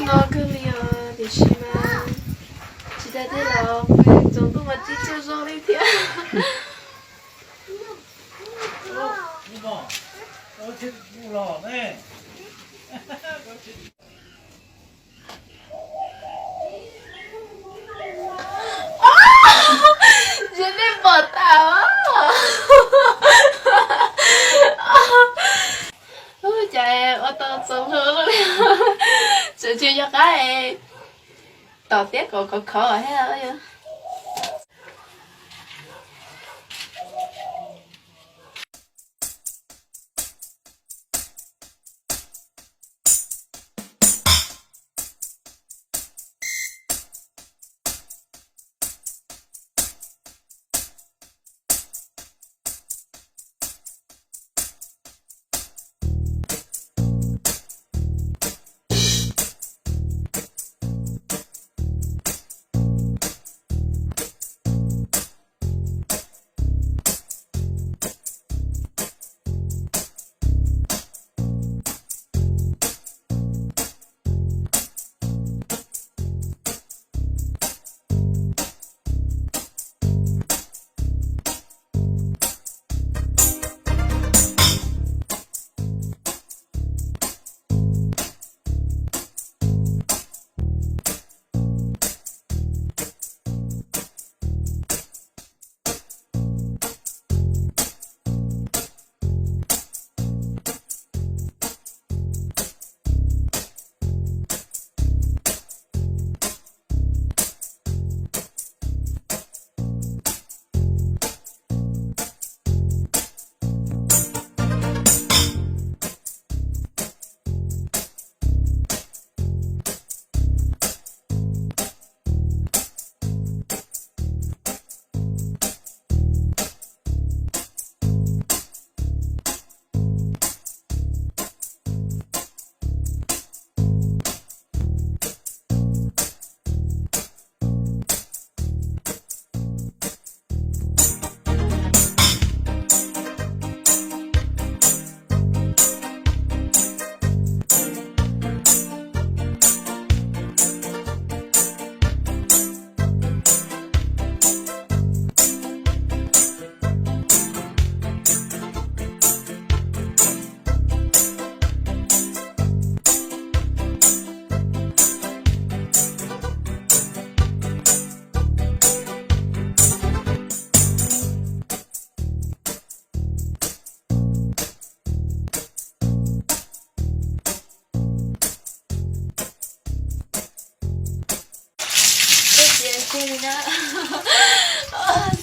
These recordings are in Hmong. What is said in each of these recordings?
No kawg li os, tiam sis mas tsis tas tej los tsaus ntuj mas tsis tsaug zog li thiab. Ces nej pom tas os. Ua cas ua tau txaus luag li, tseem tsis yog qab es tom tiab kom khov khov thiab.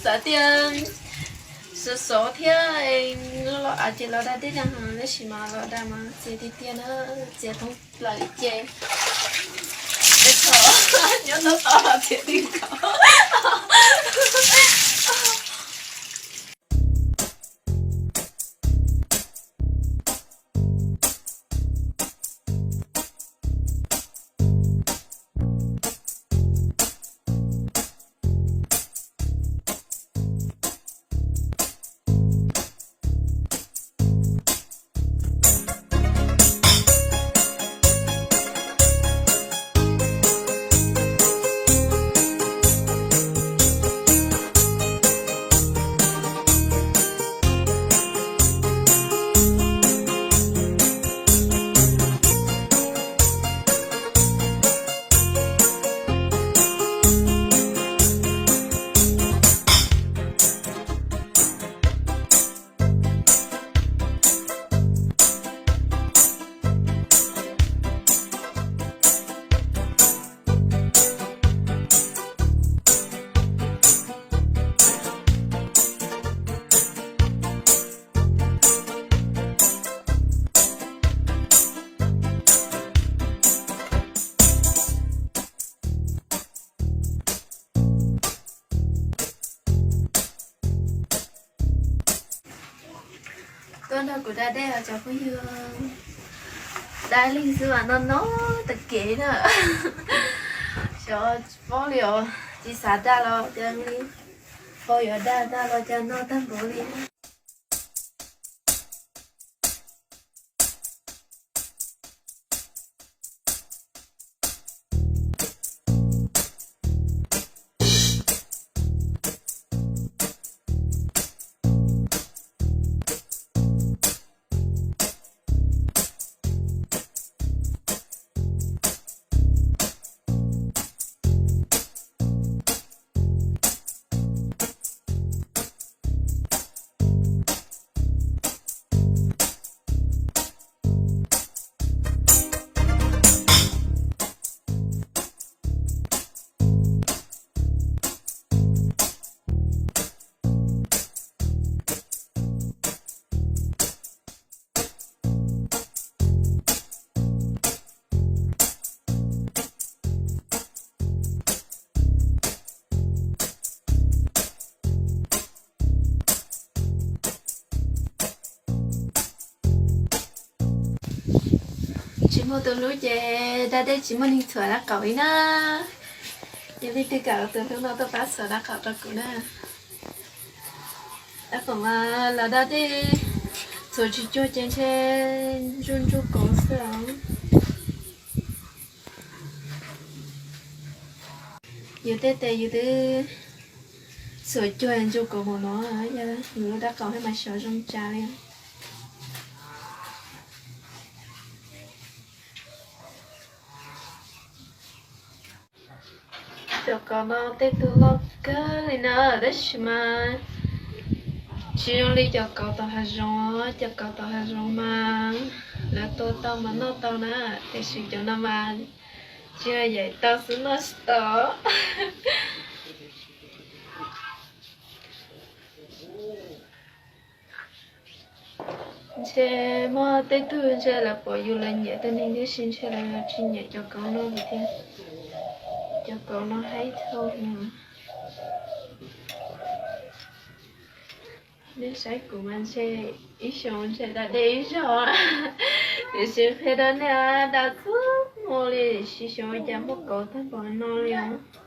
Xav tias sov sov thiab, los av ces los dag tib neeg, tab sis mas los dag mas txias tiag tiag na, txias thoob plaws li ces. Nyob tau tod los txias ti nkaus. Tuaj nrog kuv da dej os cov phooj ywg. Da ib leeg xwb mas no no tag kev na. Xyov paub li os, tsis xav da los cas li, ho yuav da da los cas no tag npaum li. Tsis muaj tus hlub ces da dej tsis muaj neeg txhuam dab qaum li na. Yog leej twg kam tus hlub no tuaj pab txhuam dab qaum rau kuv na. Dab qaum mas los da dej txhuam tsis cuag ces ntshe ntsuj ntsuj kauv xwb os. Yus tej tes yus twb txhuam cuag ntsuj kauv mus no, yog yus lub dab qaum thiab mas xyov zoo tsa li. Cov kauv no tej tug loj kawg li na, tab sis mas tsis zoo li cov kauv tom hav zoov. Cov kauv tom hav zoov mas lawv tua tau mas noj tau na, tiam sis cov no mas tsis yog yaim tau xwb, noj tsis tau. Ntshe muaj tej tug ntshe lawv pom yus lawv nyiam tej neeg, tiam sis ntshe lawv tsis nyiam cov kauv no li thiab. Cov kauv no haib dhau no. Nej saib kuv mas ntshe ib xyoos ntshe da dej ib zaug, tiam sis qhia rau nej da txhua hmo li, sis xyov ua cas muaj kauv tag npaum no li os.